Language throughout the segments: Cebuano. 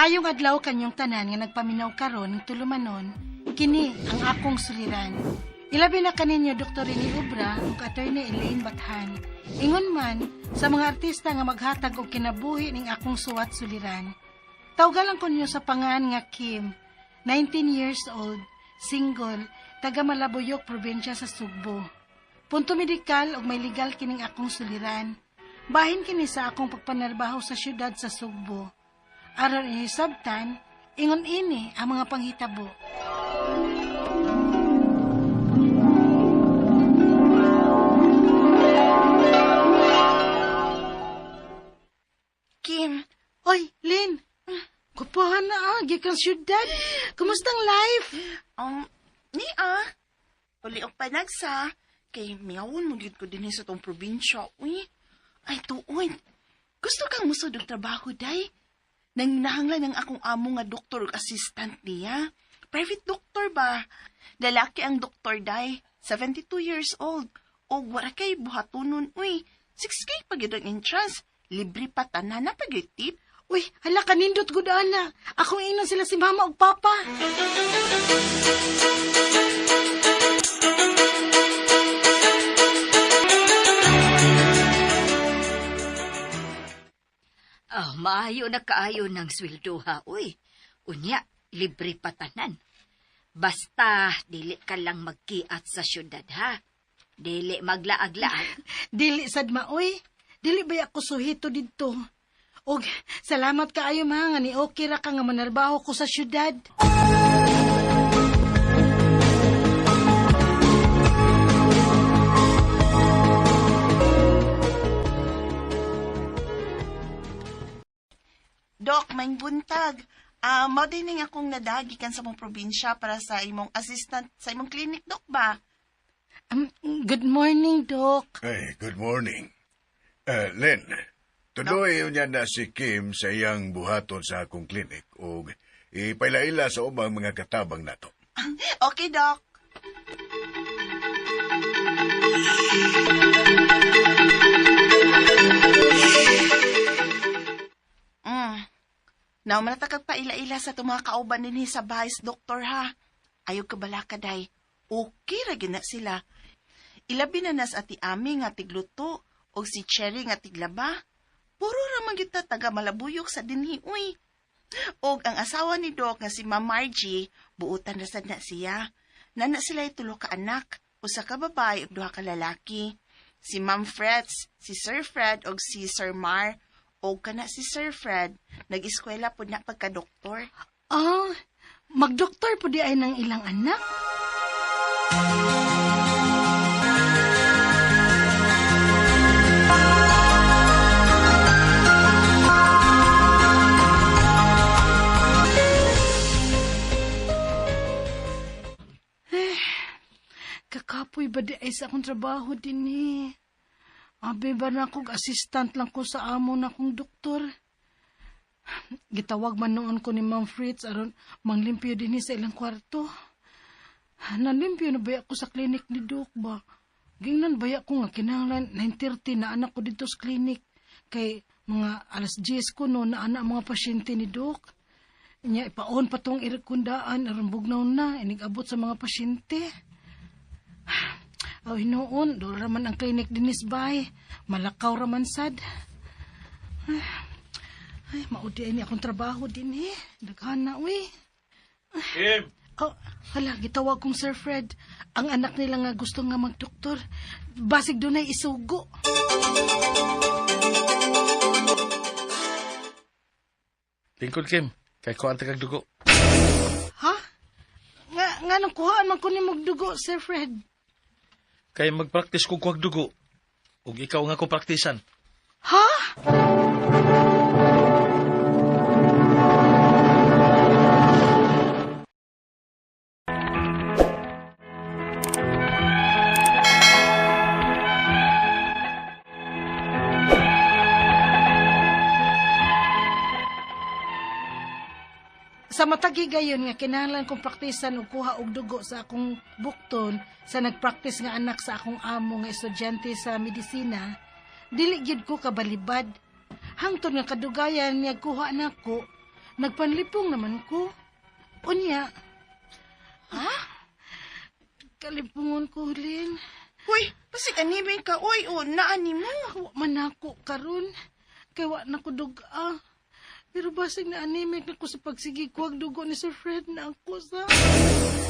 Maayong adlaw kanyong tanan nga nagpaminaw karon ng tulumanon, kini ang akong suliran. Ilabi na kaninyo Dr. Rene Obra ug Attorney Elaine Bathan. Ingon man sa mga artista nga maghatag og kinabuhi ning akong suwat suliran. Tawgalan ko ninyo sa pangan nga Kim, 19 years old, single, taga Malabuyok, probinsya sa Sugbo. Punto medikal ug may legal kining akong suliran. Bahin kini sa akong pagpanarbaho sa syudad sa Sugbo. Aron inisabtan, ingon ini ang mga panghitabo. Kim, Oy, Lynn! Kupuhan na ah, gikan syudad. Kumusta ang life? Ni uli og panagsa, kay miyawon mo gyud ko dinhi sa tong probinsya, uy. Ay, tuon. Gusto kang musod og trabaho, day. Nanginahanglan ang akong amo nga doktor ug assistant niya. Private doctor ba? Lalaki ang doktor, day. 72 years old. Og wala kay buhatunon, uy. 6K pa gyud ang entrance. Libre pa tanan na pa gyud tip. Uy, hala kanindot gud ana. Akong ingnon sila si mama ug papa. Ah, maayo na kaayo ng sweldo ha, uy. Unya, libre pa tanan. Basta, dili ka lang magkiat sa syudad ha. Dili maglaag-laag. Dili sad maoy. Dili ba ako suhito didto? Og salamat kaayo ma nga ni okay ra ka nga manarbaho ko sa syudad. Dok, maing buntag. Ah, mao din ning akong nadagikan sa mong probinsya para sa imong assistant sa imong clinic, Dok ba? Good morning, Doc. Hey, good morning. Len, tuloy niya na si Kim sa iyang buhaton sa akong klinik ug ipailaila sa ubang mga katabang nato. Okay, Doc. Nauma na kag paila-ila sa itong mga kauban dinhi sa bahay sa doktor, ha. Ayaw ka bala ka, day. Okay ra gyud na sila. Ilabi na nas ati Ami nga tigluto o si Cherry nga tiglaba. Puro ra man gyud ta taga Malabuyok sa dinhi, uy. Og ang asawa ni Doc nga si Ma'am Margie, buutan ra sad na siya. Nana sila tulo ka anak, usa ka babae ug duha ka lalaki. Si Ma'am Freds, si Sir Fred og si Sir Mar. Og kana si Sir Fred, nag-eskwela pud na pagka-doktor. Ah, magdoktor po di ay ng ilang anak. Eh, kakapoy ba di ay sa akong trabaho din eh. Abi ba na akong assistant lang ko sa amo na akong doktor. Gitawag man noon ko ni Ma'am Fritz aron manglimpyo dinhi sa ilang kwarto. Nalimpyo na baya ko sa clinic ni Doc ba? Gingnan baya ko nga kinahanglan 9:30 na anak ko dito sa clinic kay mga alas 10 ko no na anak mga pasyente ni Doc. Nya ipaon pa tong irkundaan aron bugnaw na inig abot sa mga pasyente. Aw hinuon, do raman ang clinic dinis bay. Malakaw raman sad. Ay, maudi ay ni akong trabaho din eh. Daghan na, uy. Kim! Oh, hala, gitawag kong Sir Fred. Ang anak nila nga gusto nga magdoktor. Basig dunay isugo. Lingkod, Kim. Kay kuhaan kag dugo. Ha? Nga nang kuhaan man ko ni magdugo, Sir Fred. Kay magpraktis ko kuhag dugo. Ug ikaw nga ko praktisan. Ha? Sa matag higayon nga kinahanglan kong praktisan og kuha og dugo sa akong bukton sa nagpraktis nga anak sa akong amo nga estudyante sa medisina, dili gyud ko kabalibad. Hangtod nga kadugayan niya kuha nako, Nagpanlipong naman ko. Unya. Ha? Kalipungon ko, Lynn. Uy, basig anime ka, uy, o naani mo. Wa man ako karon. Kay wa na ko duga. Pero basig na anemic na ko sa pagsigi ko ang dugo ni Sir Fred na ako sa.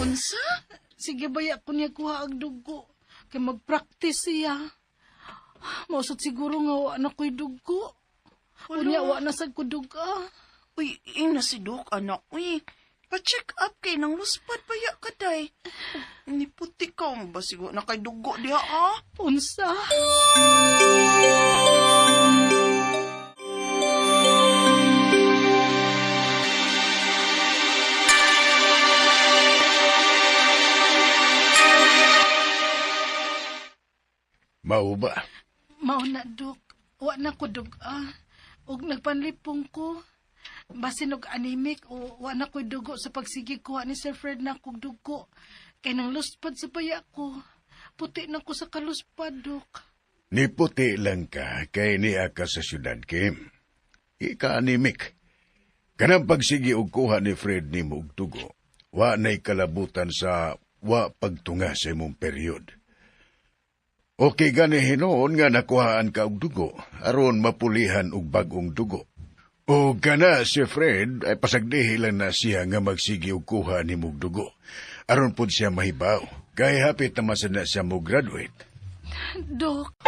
Unsa? Sige baya ko niya kuha ang dugo. Kay magpractice siya. Mausot siguro nga wa na ko'y dugo. Unya wa na sad ko duga. Uy, ina si Dok, anak, uy. Pa-check up kay nang luspad pa ya ka, day. Niputi ka, basig wa na kay dugo diha, ah. Unsa? Mao ba? Mao na, Dok. Wa na ko duga. Ug nagpanlipong ko. Basin og anemic o wa na ko'y dugo sa pagsigi kuha ni Sir Fred na kog dugo. Kay nang luspad sa baya ko. Puti na ko sa kaluspad, Dok. Niputi lang ka kay niya ka sa syudad, Kim. Ika-anemic. Kanang pagsigi og kuha ni Fred nimo og dugo, wa na'y kalabutan sa wa pagtunga sa imong period. Okay gani hinuon nga nakuhaan ka og dugo aron mapulihan og bag-ong dugo. O kana si Fred ay pasagdihi lang na siya nga magsigi og kuha nimo og dugo. Aron pud siya mahibaw. Kay hapit naman sad na siya mo graduate. Dok.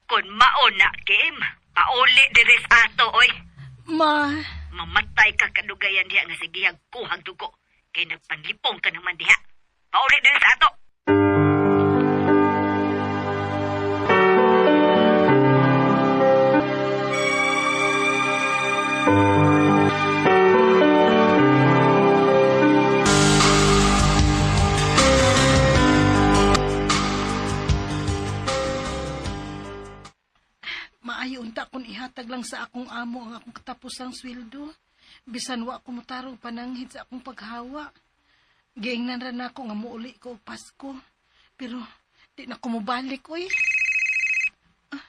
Kun mao na, Kim, pauli diri sa ato, oy. Ma, Mamatay ka kadugayan diha nga sige kuhag dugo. Kay nagpanlipong ka naman diha. Pauli diri sa ato. Maayo unta kun ihatag lang sa akong amo ang akong katapusang sweldo. Bisan wa ko motarong pananghid sa akong paghawa. Giingnan ra nako nga muuli ko og Pasko. Pero di na ko mobalik oy. Ah,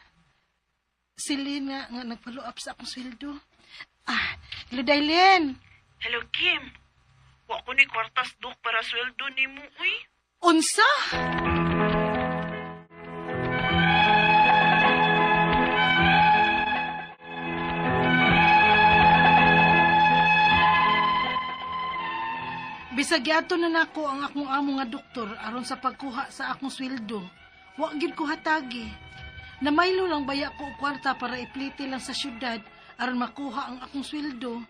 si Lynn nga nag-follow up sa akong sweldo. Ah, hello Daylene. Hello, Kim. Wa ko ni kwartas, Dok, para sweldo nimo, uy. Unsa? Bisag giadto na nako ang akong amo nga doktor aron sa pagkuha sa akong sweldo. Wa gyud ko hatagi. Namaylo lang baya ko og kwarta para iplite lang sa syudad aron makuha ang akong sweldo.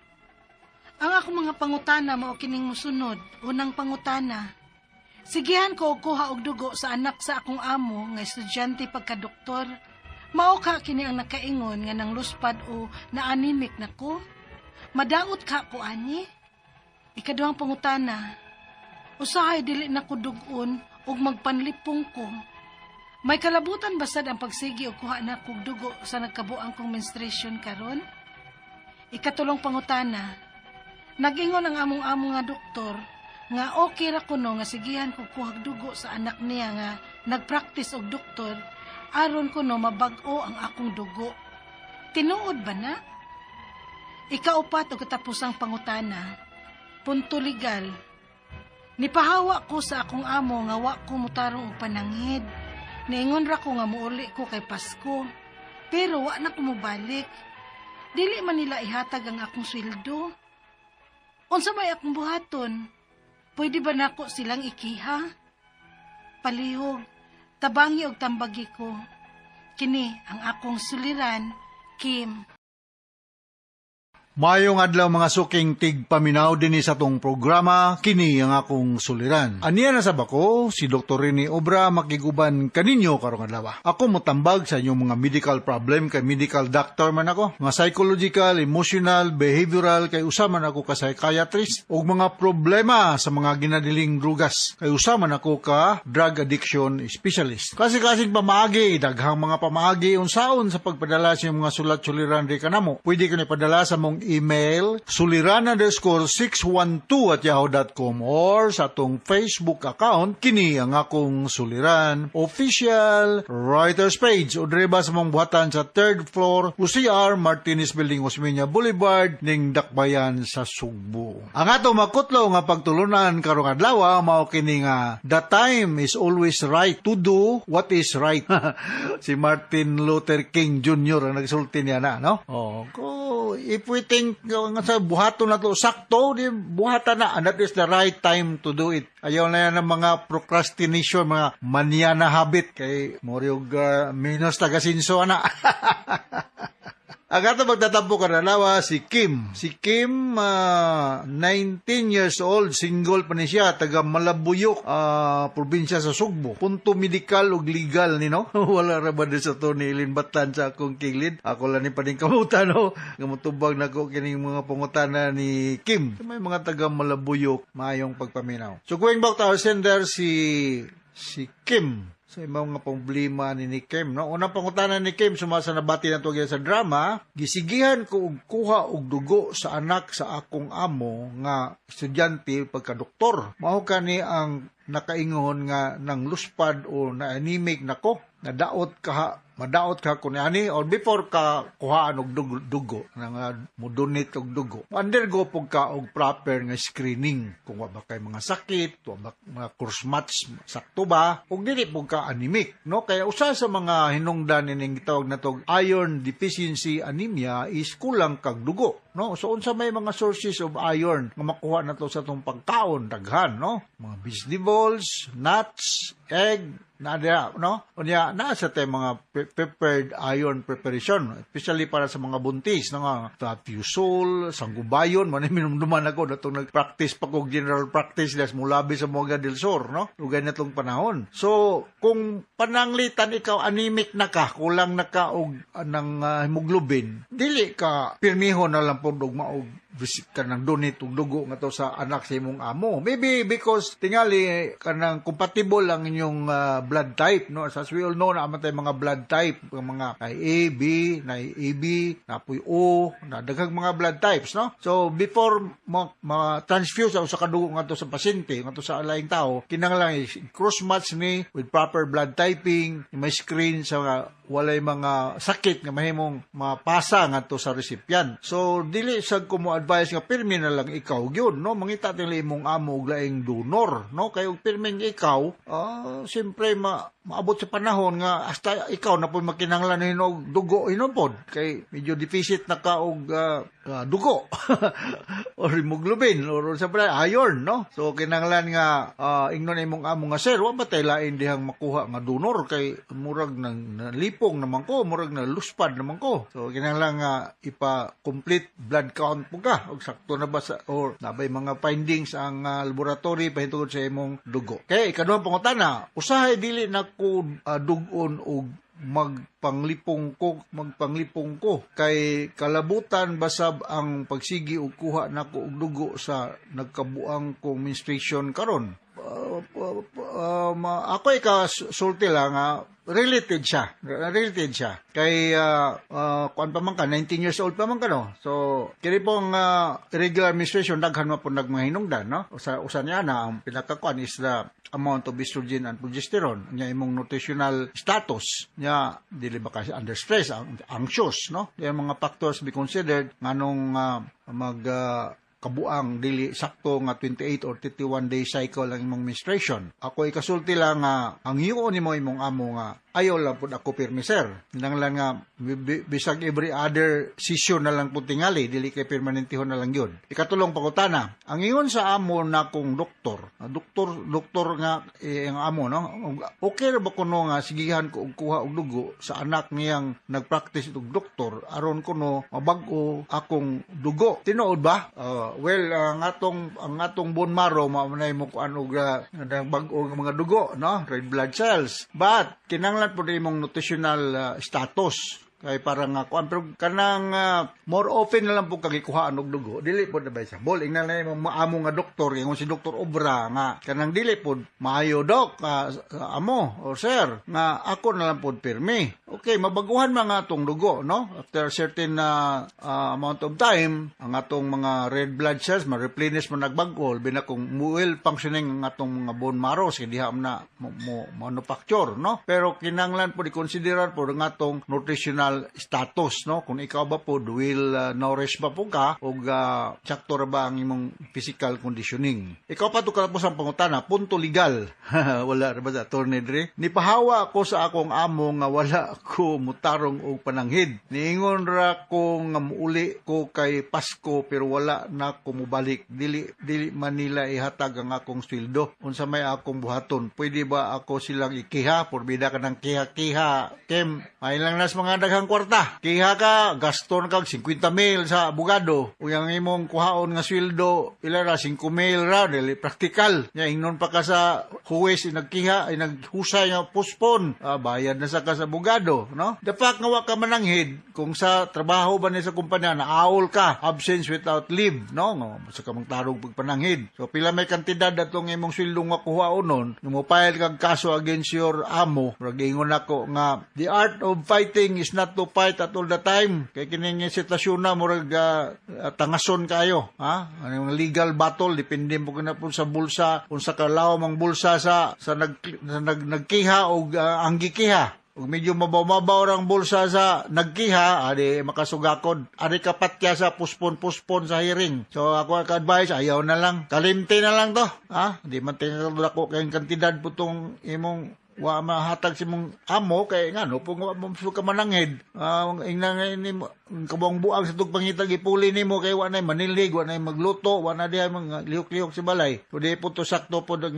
Ang akong mga pangutana mao kining mosunod. Unang pangutana. Sigihan ko og kuha og dugo sa anak sa akong amo nga estudyante pagkadoktor. Mao ka kini ang nakaingon nga nang luspad o na-anemic na ko. Madaot ka ko ani. Ikaduhang pangutana. Usahay dili na ko dugon ug magpanlipong ko. May kalabutan basad ang pagsigi og kuha na kog dugo sa nagkabuang kong menstruation karon? Ikatulong pangutana. Nag-ingon ang among-amo nga doktor nga okay ra kuno nga sigihan ko kuhag dugo sa anak niya nga nagpractice og doktor aron kuno mabag-o ang akong dugo. Tinuod ba na? Ikaupat og katapusang pangutana. Punto legal. Nipahawa ko sa akong amo nga wa ko motarong og pananghid. Niingon ra ko nga muuli ko kay Pasko. Pero wa na ko mobalik. Dili man nila ihatag ang akong sweldo. Unsa may akong buhaton? Pwede ba nako silang ikiha? Palihog, tabangi og tambagi ko. Kini ang akong suliran, Kim. Mayong adlaw mga suking tigpaminaw dinhi sa tong programa, kini ang akong suliran. Aniya na sa bako, si Dr. Rene Obra makiguban kaninyo karong adlaw. Ako motambag sa inyong mga medical problem kay medical doctor man ako. Mga psychological, emotional, behavioral kay usa man ako ka psychiatrist ug mga problema sa mga ginadiling drugas kay usa man ako ka drug addiction specialist. Kasi-kasing pamaagi, daghang mga pamaagi unsaon sa pagpadala sa inyong mga sulat suliran ri kanamo. Pwede ko ni padala sa mong email suliran_612@yahoo.com or sa atong Facebook account, kini ang akong suliran official writers page, o diri ba sa mong buhatan sa third floor, UCR Martinez Building, Osmeña Boulevard, ning Dakbayan sa Sugbo. Ang ato makutlo nga pagtulunan karong adlaw mao kini nga "The time is always right to do what is right." Si Martin Luther King Jr. ang nagsulti niya na, no? Oh, ko if we think nga sa buhaton na to sakto, di buhatan na, and that is the right time to do it. Ayaw na yan ng mga procrastination, mga mañana habit kay murag minus taga-sinso ana. Ang ato magtatampo karong si Kim. Si Kim, 19 years old, single pa ni siya, taga Malabuyok, probinsya sa Sugbo. Punto medical ug legal ni, no? Wala ra ba din sa to ni Ilin Batan sa akong kilid? Ako lang ni paningkamutan, no? Nga motubag nako kining mga pangutana ni Kim. May mga taga Malabuyok, maayong pagpaminaw. So going back to our sender, si Kim, sa imong nga problema ni Kim, no? Unang pangutana ni Kim, sumasa nabati na to sa drama, gisigihan ko og kuha og dugo sa anak sa akong amo nga estudyante pagka-doktor. Mao kani ang nakaingon nga nang luspad o na anemic nako, nadaot ka, madaot ka kun ani or before ka kuhaan og dugo, nga mo-donate og dugo, undergo pug ka og proper nga screening kung wa ba kay mga sakit, wa ba mga cross match, sakto ba ug dili pug ka anemic, no? Kaya usa sa mga hinungdan ining gitawag natog iron deficiency anemia is kulang kag dugo, no? So unsa may mga sources of iron nga makuha nato sa atong pagkaon? Daghan, no? Mga vegetables, nuts, egg na diha, no? Unya naa sa tay mga prepared iron preparation, especially para sa mga buntis, no, nga Fusol, Sangubayon, man minumduman ako datong nag-practice pa kog general practice das mulabi sa Moga del Sur, no? Ugay na tong panahon. So, kung pananglitan ikaw anemic na ka, kulang na ka og ng hemoglobin, dili ka pirmiho na lang pod og maog visit ka ng donate og dugo nga to sa anak sa imong amo. Maybe because tingali kanang compatible ang inyong blood type, no? As we all know, naa man tay mga blood type, ang mga ay A, B, na AB, napoy O, na daghang mga blood types, no? So before mo ma-transfuse ang usa ka dugo ngadto sa pasyente, ngadto sa laing tao, kinahanglan cross match ni with proper blood typing, may screen sa walay mga sakit nga mahimong mapasa ngadto sa recipient. So dili sad ko mo advise nga pirmi na lang ikaw gyud, no? Mangita tingali imong amo og laing donor, no? Kay og pirming ikaw, siyempre maabot sa panahon nga hasta ikaw na po makinahanglan og dugo hinupod kay medyo deficit na ka og dugo or hemoglobin or sa iron, no? So kinahanglan nga ingnon imong amo nga, "Sir, wa ba tay lain dihang makuha nga donor kay murag nang nalipong naman ko, murag na luspad naman ko?" So kinahanglan nga ipa complete blood count po ka og sakto na ba sa or nabay mga findings ang laboratory pahintungod sa imong dugo. Kay ikaduhang pangutana, usahay dili na ko dugon og magpanglipong ko kay kalabutan basab ang pagsigi og kuha nako og dugo sa nagkabuang kong menstruation karon. Ako ikasulti lang nga related siya. Related siya. Kay, kuan pa man ka, 19 years old pa man ka, no? So, kini pong irregular menstruation, daghan man po nagmahinungdan, no? Usa niya na, ang pinakakuan is the amount of estrogen and progesterone. Nya imong nutritional status. Nya, dili ba ka under stress, anxious, no? Yung mga factors be considered nganong mag kabuang dili sakto nga 28 or 31 day cycle ang imong menstruation. Ako ikasulti lang nga ang hiyo nimo imong amo nga ayaw lang pud ako pirmi, sir. Kinahanglan nga bisag every other session na lang pud tingali, dili kay permanentihon na lang yun. Ikatulong pangutana, ang ingon sa amo na kong doktor, doktor doktor nga ang amo, no. Okay ra ba kuno nga sigihan ko og kuha og dugo sa anak niyang nagpractice og doktor aron kuno mabag-o akong dugo? Tinuod ba? Well, ang atong bone marrow mao man mo kuan og bag-o nga mga dugo, no? Red blood cells. But kinahanglan pud imong nutritional status. Kay parang nga kuan pero kanang more often na lang po kagikuhaan og dugo, dili pod advisable. Ingnan na imong amo nga doktor, ingon si Doktor Obra nga kanang dili pod maayo dok, amo or sir nga ako na lang pod pirmi. Okay, mabaguhan man nga atong dugo, no? After a certain amount of time, ang atong mga red blood cells ma-replenish man nagbag-o, labi na kung well functioning ang atong mga bone marrow kay diha man na mo manufacture, no? Pero kinanglan pod i-considerar pod ang atong nutritional status, no? Kung ikaw ba pod well nourished ba po ka og sakto ra ba ang imong physical conditioning. Ikaw pa to katapos ang pangutana, punto legal. Wala ra ba sa attorney dre? Nipahawa ko sa akong amo nga wala ko mutarong og pananghid. Niingon ra ko nga muuli ko kay Pasko pero wala na ko mubalik. Dili dili man nila ihatag ang akong sweldo. Unsa may akong buhaton? Pwede ba ako silang ikiha? Porbida ka ng kiha-kiha. Kem, ay lang nas mga daghang kwarta. Kiha ka, gaston kag 50 mil sa abogado. Ug ang imong kuhaon nga sweldo, ila ra 5 mil ra, dili praktikal. Nya ingnon pa ka sa huwes nagkiha, ay naghusay nga postpone. Bayad na sa ka sa abogado, no? The fact nga wa ka mananghid, kung sa trabaho ba ni sa kumpanya naawol ka, absence without leave, no? Nga sa ka mangtarog pagpananghid. So pila may kantidad atong imong sweldo nga kuhaon nun, mo file kag kaso against your amo, murag ingon nako nga the art of fighting is not to fight at all the time. Kay kining sitwasyon na murag tangason kayo, ha? Ano yung legal battle depende mo na po sa bulsa, unsa ka lawom ang bulsa sa nagkiha og ang gikiha. Ug medyo mabaw-mabaw ang bulsa sa nagkiha, adi makasugakod. Adi kapatya sa puspon-puspon sa hearing. So ako ang advice, ayaw na lang. Kalimte na lang to. Ha? Di man tingnan ko kayong kantidad po tong imong wa mahatag si mong amo kay ngano po wa mo ka mananghid. Ingna nga ini kabuang buang sa tug pangitag ipuli nimo kay wa nay manilig, wa nay magluto, wa na diha mga lihok-lihok sa balay. So di po to sakto po ang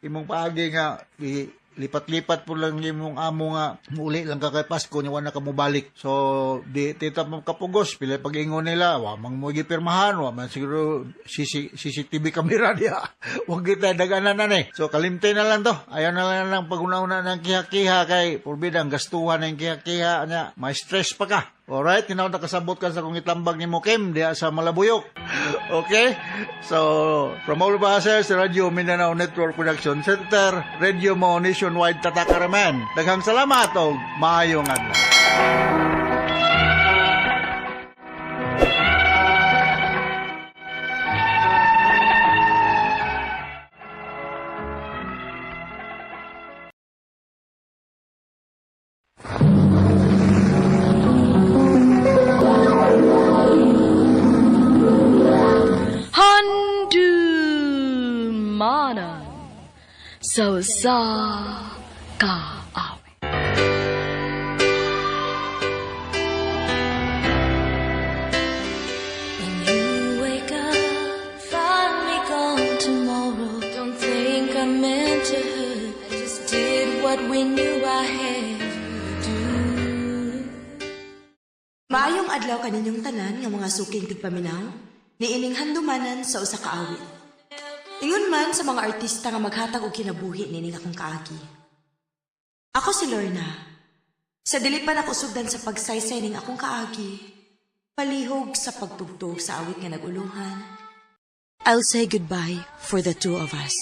imong paagi nga i lipat-lipat po lang imong amo nga muli lang ka kay Pasko nya wa na ka mobalik. So di tita mo kapugos pila pag-ingon nila wa mang mo gipirmahan, wa man siguro CCTV camera diha. Wa kita daganan na ni. So kalimte na lang to. Ayaw na lang lang paguna-una ng kiha-kiha kay porbidang gastuhan ng kiha-kiha nya may stress pa ka. Alright, tinaw na kasabot ka sa kung itambag ni mo Kim diha sa Malabuyok. Okay? So, from all of us here sa Radyo Mindanao Network Production Center, Radio Mo Nationwide Tatakaraman. Daghang salamat og maayong adlaw. Handumanan sa usa ka awit. When you wake up, find me gone tomorrow. Don't think I meant to hurt. I just did what we knew I had to do. Maayong adlaw kaninyong tanan nga mga suking tigpaminaw, niining handumanan sa usa ka awit. Ingon man sa mga artista nga maghatag og kinabuhi nining akong kaagi. Ako si Lorna. Sa dili pa nako sugdan sa pagsaysay ning akong kaagi, palihog sa pagtugtog sa awit nga nag-ulunghan, I'll say goodbye for the two of us.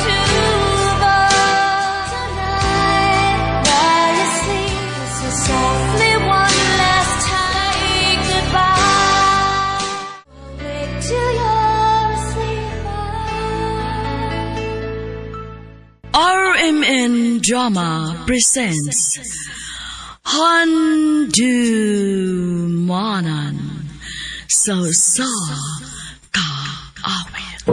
The two of us tonight, while you sleep, so softly one last time. Goodbye. Wait till you're asleep. RMN Drama presents Handumanan sa usa ka awit.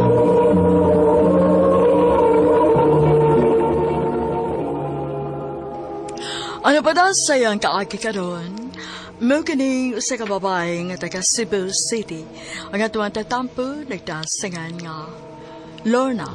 Ano pa daw sayang kaagi karon? Mao kini usa ka babae nga taga Cebu City. Ang atuang tatampo nagdasingan nga Lorna.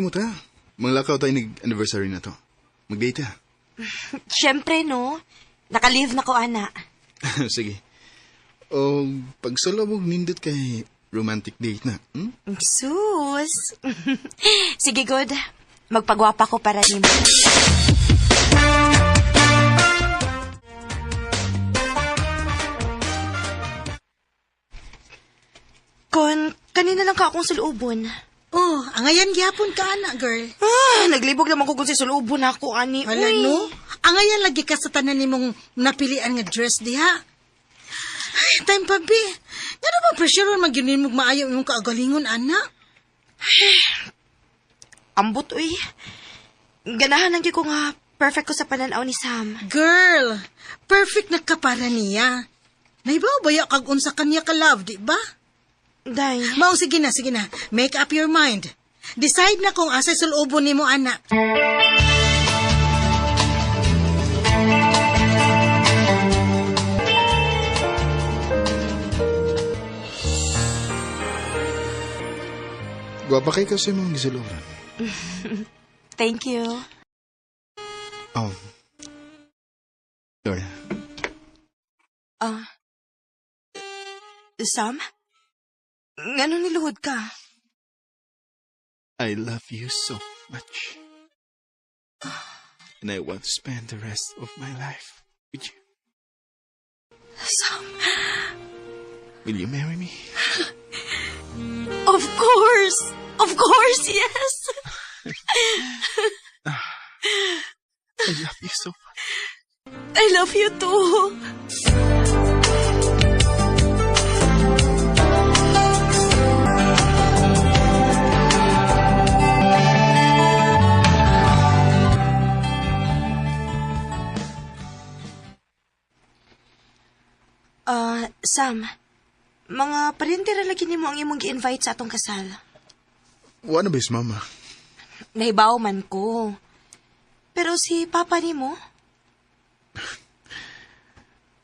Nimo ta. Manglakaw tayo nag-anniversary na to. Mag-date ta. Siyempre, no? Naka-leave na ko, ana. Sige. O, pagsulabog nindot kay romantic date na. Hmm? Sus! Sige, good. Magpagwapa ko para nimo. Kon, kanina lang ka akong sulubon. Oh, angayan gyapon ka ana, girl. Ah, naglibog naman ko kung si sulubon ako, ani. Wala Uy. no. Angayan lagi ka sa tanan nimong napilian nga dress diha. Ay, time pa bi. Ngano ba pressure man gyud nimo maayo imong kaagalingon ana? Ambot, uy. Ganahan lang gyud ko nga perfect ko sa pananaw ni Sam. Girl, perfect na ka para niya. Naibaw ba ya kag unsa kanya ka love, di ba? Day. Mao sige na, sige na. Make up your mind. Decide na kung asay sulubon nimo ana. Gwapa kay kasi mong gisuluran. Thank you. Oh. Sorry. Ah. Sam? Ngano niluhod ka? I love you so much. And I want to spend the rest of my life with you. Sam? Will you marry me? Of course! Of course, yes! I love you so much. I love you too. Ah, Sam, mga paryente ra lagi nimo ang imong gi-invite sa atong kasal. Wala ba is mama? Nahibaw man ko. Pero si papa nimo,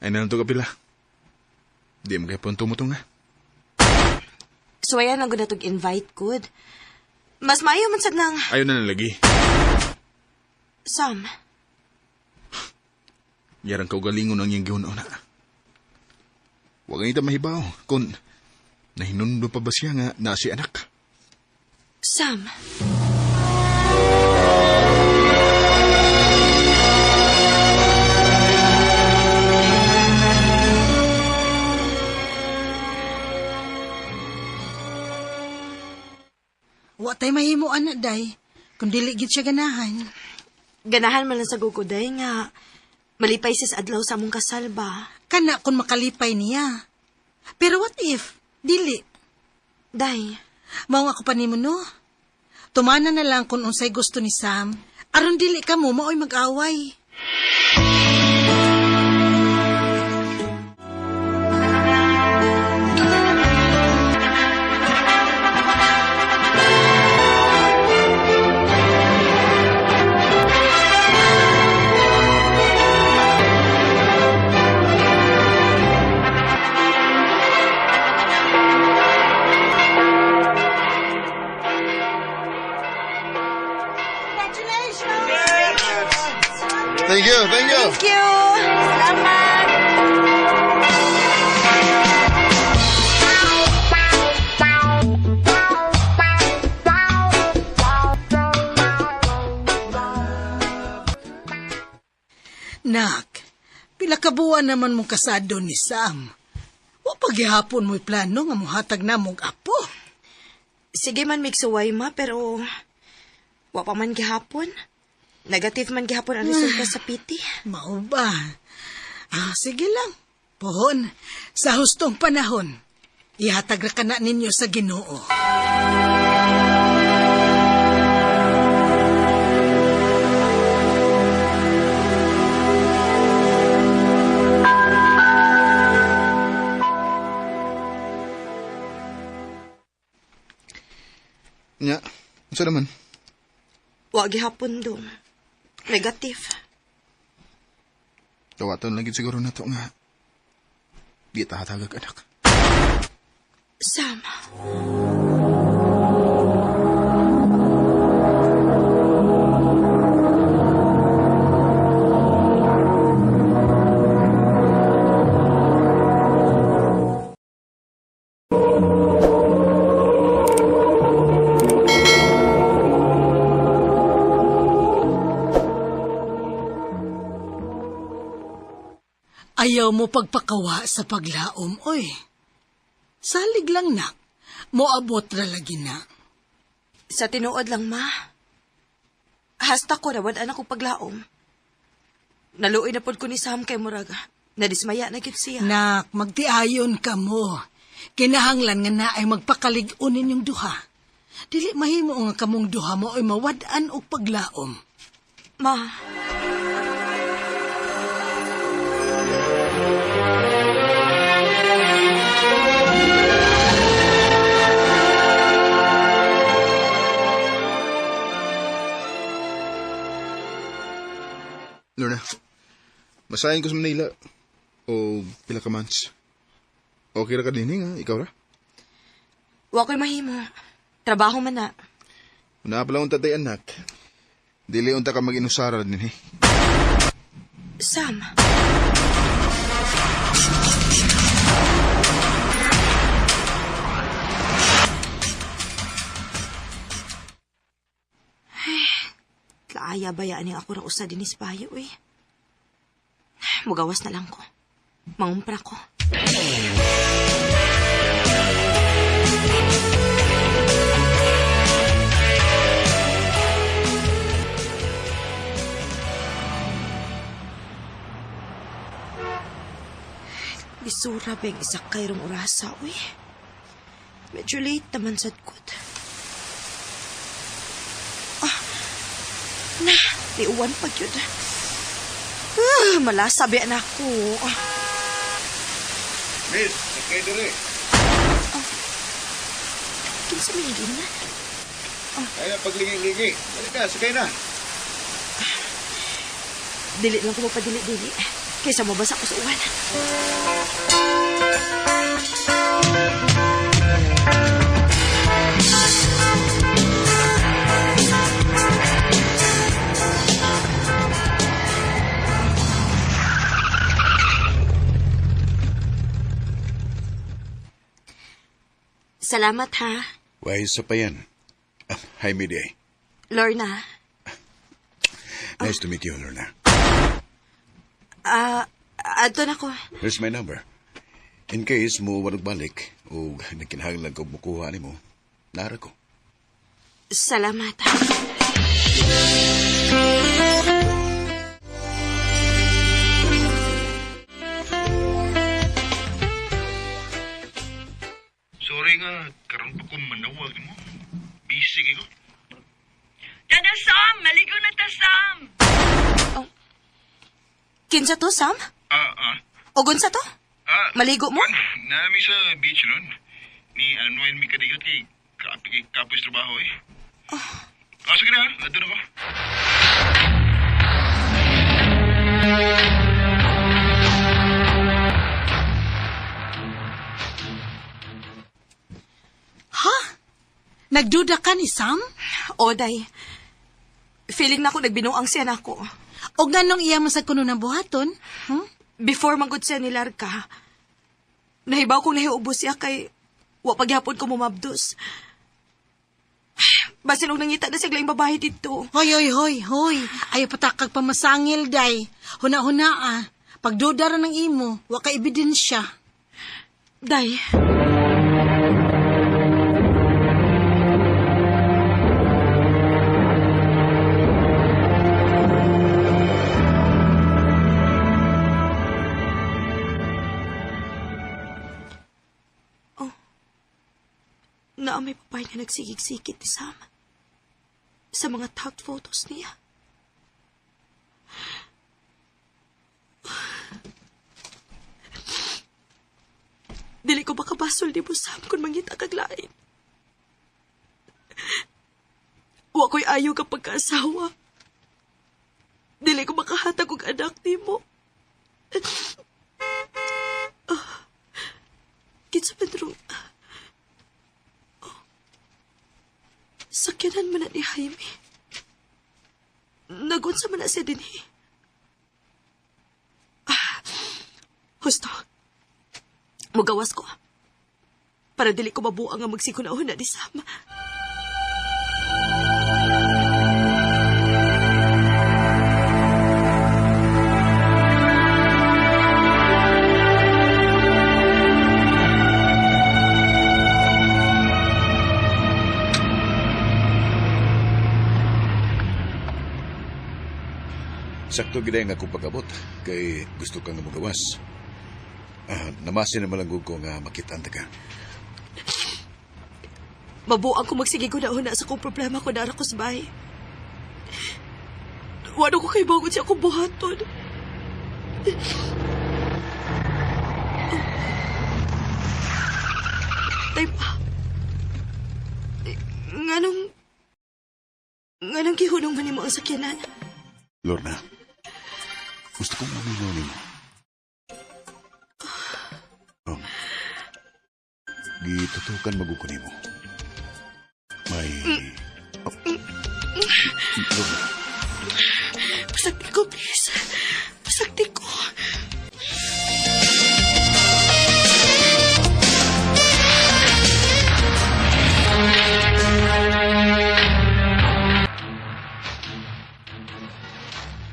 Ay nalang to kapila. Di mo kaya punto mo to nga. So ayan ang guna tog invite good. Mas maayo man sad nang Ayaw na nalagi. Sam. Yarang kaugalingon ang iyang gihuna-una. Huwag ang ita mahibaw kung nahinundo pa ba siya nga na si anak. Sam. Wa tay mahimo ana day. Kung dili gid siya ganahan. Ganahan man lang sa guguday nga malipay sis adlaw sa among kasal ba. Kana kung makalipay niya. Pero what if dili? Day, Mao ako pa nimo no. Tumana na lang kung unsay gusto ni Sam. Aron dili ka mo maoy mag-away. Thank you, thank you. thank you. Salamat. Nak, pila ka buwan naman mong kasado ni Sam. Wa paghihapon mo'y plano nga muhatag na mong apo. Sige man migsuway ma pero wa pa man gihapon. Negative man gihapon ang resulta sa PT. Mao ba? Ah, sige lang. Pohon, sa hustong panahon, ihatag ra ka na ninyo sa Ginoo. Nya, unsa naman? Wa gihapon dong. Negative. Tawaton lang gid siguro na to nga. Di ta hatagag anak. Sam. Ayaw mo pagpakawa sa paglaom, oy. Salig lang nak, moabot ra lagi na. Sa tinuod lang, ma. Hasta ko nawad-an ako paglaom. Naluoy na pod ko ni Sam kay Muraga. Nadismaya na gyud siya. Nak, magtiayon ka mo. Kinahanglan nga na ay magpakalig-on ninyong duha. Dili mahimo nga kamong duha mo ay mawad-an og paglaom. Ma. Lorna, masahin ko sa Manila. O pila ka months. Okay ra ka din nga, ikaw ra. Wa ko'y mahimo. Trabaho man na. Una pala unta tay anak. Dili unta ka mag-inusara din eh. Sam. Ay, tlaaya bayaan yung ako ra usa dinis bayo eh. Mugawas na lang ko. Mangumpra ko. Lisura ba yung isa kayrong orasa, uy. Medyo late naman sad kut. Ah, na, liuwan pa yun. Ah, malasa ba na ako. Ah, Miss, sakay diri. kinsa may na? Kaya paglingi-lingi. Dali ka, sakay na. Dili lang ko mapadili-dili. Kaysa mabasa ko sa uwan. Salamat ha, Why, isa pa yan. Ah, hi, Midday. Lorna. Nice to meet you, Lorna. Ah, adto na ko. Here's my number. In case mo walog balik o nagkinahanglan ko mukuha nimo, nara ko. Salamat. Sorry nga, karon pa ko manawag mo. Busy ko. Tada, Sam! Maligo na ta, Sam! Kinsa to, Sam? Ah. Ogon sa to? Ah, Maligo mo? Nami sa beach ron. Ni unwind mi kadigot kay kapi kay kapos trabaho eh. Ah, sige na, adto na ko. Ha? Nagduda ka ni Sam? O, day. Feeling na ako nagbinuang siya nako. O ganong iya mo sa kuno ng buhaton? Hmm? Before manggod siya ni Larka, nahibaw kong nahiubos siya kay wa pagyapon ko mumabdos. Basin og nangita na siya laing babae dito. Hoy, hoy, hoy, hoy. Ayaw patakag pamasangil, day. Huna-huna ah. Pagduda ra ng imo, wa ka ebidensya. Day. Oh. Naa may babae nga nagsigig-sigit ni Sam. Sa mga tagged photos niya. Dili ko makabasol ni mo, Sam, kung mangita kag lain. Wa ko'y ayaw kapag kaasawa. Dili ko makahatag og anak nimo. Ah, kinsa man rong... Oh, sakyanan man na ni Jaime. Nagunsa man na siya dinhi. Ah, husto. Mugawas ko. Para dili ko mabuang nga magsikunahon na ni Sam. Sakto gid ang akong pag-abot kay gusto ka nga mogawas. Namasin naman lang gud ko nga makit-an ta ka. Mabuang ko magsige ko na sa kong problema ko nara ko sa bahay. Wala ko kay bangon siya akong buhaton. Tay pa. Nganong gihunong man nimo ang sakyanan? Lorna, gusto kong maminaw nimo. Gitutukan maguko nimo. May... Oh. Lorna. Pasakti ko, please. Pasakti ko.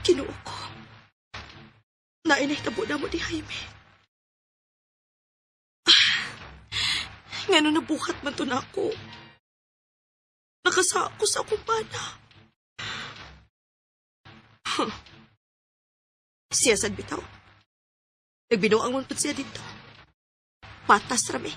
Kinuo ko. Nainay tabo na mo ni Jaime. Ngano nabuhat man to na ako. Nakasako sa akong bana. Huh. Siya sad bitaw. Nagbinuang man pud siya dito. Patas rami.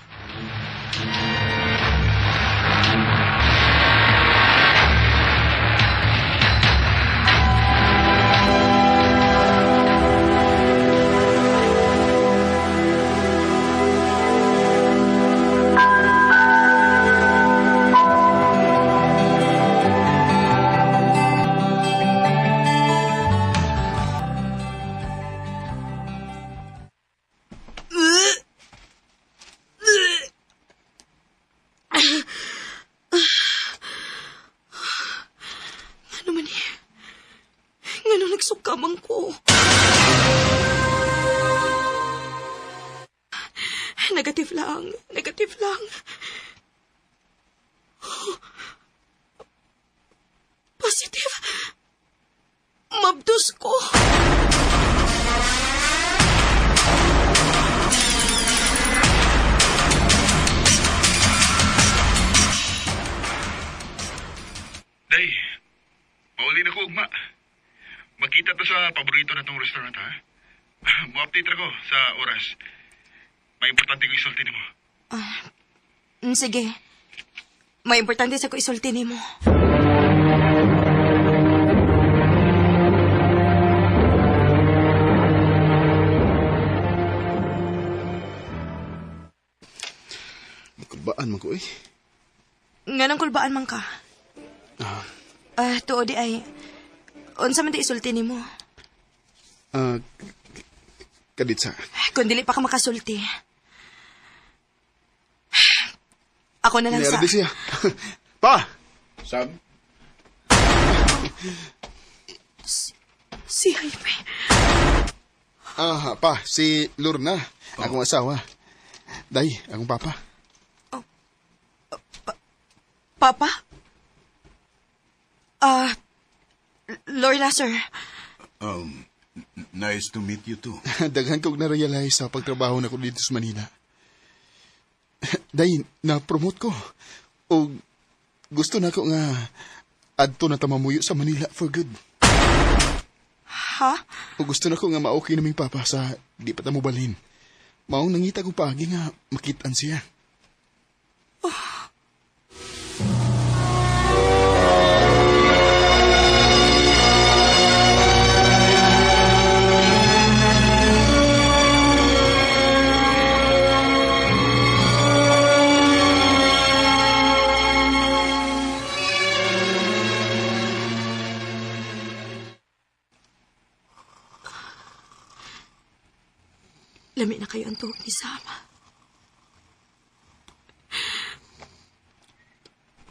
Ano man eh? Ngano nagsukamang ko? Negative lang. Negative lang. Positive. Mabdos ko. Day, pauli na ko ugma. Magkita to sa paborito na tong restaurant, ha? Mo-update ra ko sa oras. May importante ko isulti nimo. Sige. May importante sa ko isulti nimo. Kulbaan man ko eh. Nganong kulbaan man ka? Tuo di ay... Unsa man di isulti nimo? Kaditsa. Kung dili pa ka makasulti. Ako na lang sa... Meron siya. Pa! Sam? Si Jaime. Pa, si Lorna, akong asawa. Day, akong papa. Papa? Lorna, sir. Nice to meet you too. Daghan kog na-realize sa pagtrabaho na ko dito sa Manila. Day, na-promote ko. O gusto na ko nga adto na tamamuyo sa Manila for good. Ha? O gusto na ko nga ma-okay na ming papa sa di pa ta mobalhin. Maong nangita ko paagi nga makitaan siya. Oh. Lami na kayo ang tuhog ni Sam.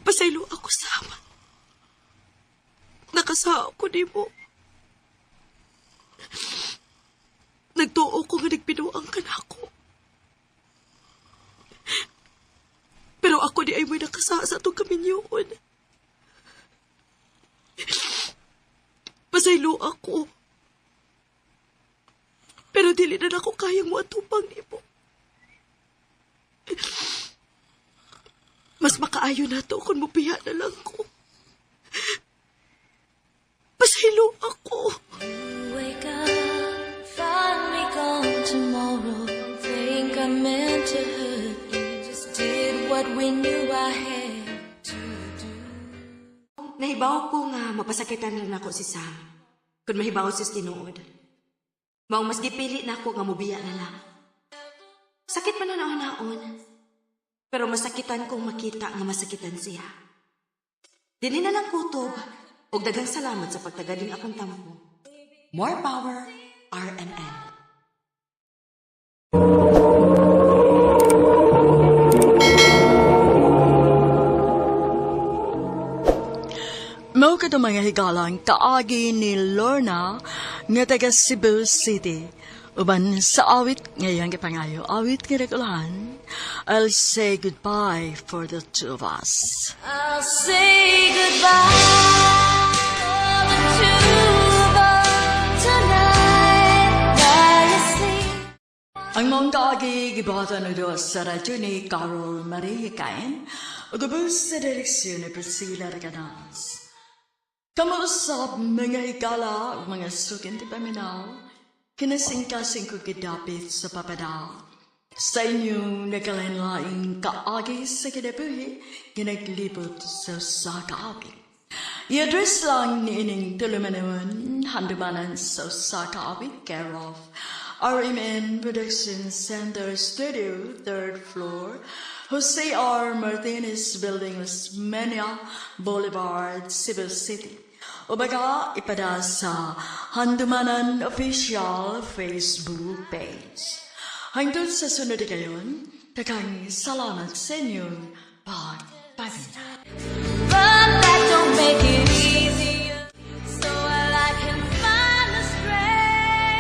Pasaylo ako, Sam. Nakasao ko ni mo. Nagtuo ko nga nagbinuang ka na ako. Pero ako di ay mo'y nakasa sa itong kaminyoon. Pasaylo ako. Pero dili na ako kayang moatupang nimo. Mas makaayo na to kung mubiya na lang ko. Pasaylo ako. Masakitan ra nako si Sam. Kung mahibaw siya sa tinuod. Maong mas gipili nako nga mubiya na lang. Sakit man na naon. Pero masakitan kong makita nga masakitan siya. Dinhi na lang kutob. Og daghang salamat sa pagtagaling akong tampo. More power, RMN. Mao kato mga higalang kaagi ni Lorna nga taga Cebu City. Uban sa awit ngayang gipangayo, awit nga nagulahan, "I'll Say Goodbye for the Two of Us." I'll say goodbye for the two of us tonight. While you sleep. Ang maong kaagi gibuhatan og duwa sa radyo ni Carol Marie Caen ug ubos sa direksyon ni Priscilla Reganas. Kamo usab mga higala ug mga suking tigpaminaw, kinasingkasing ko gidapit sa papadal sa inyong nagkalain-laing kaagi sa kinabuhi nga naglibot sa usa ka awit. I-address lang ni ining tulumanon, Handumanan sa Usa Ka Awit, care of RMN Production Center Studio, third floor, Jose R. Martinez Building, Osmeña Boulevard, Cebu City. O baka ipada sa Handumanan Official Facebook page. Hangtod sa sunod kayon, daghang salamat sa inyong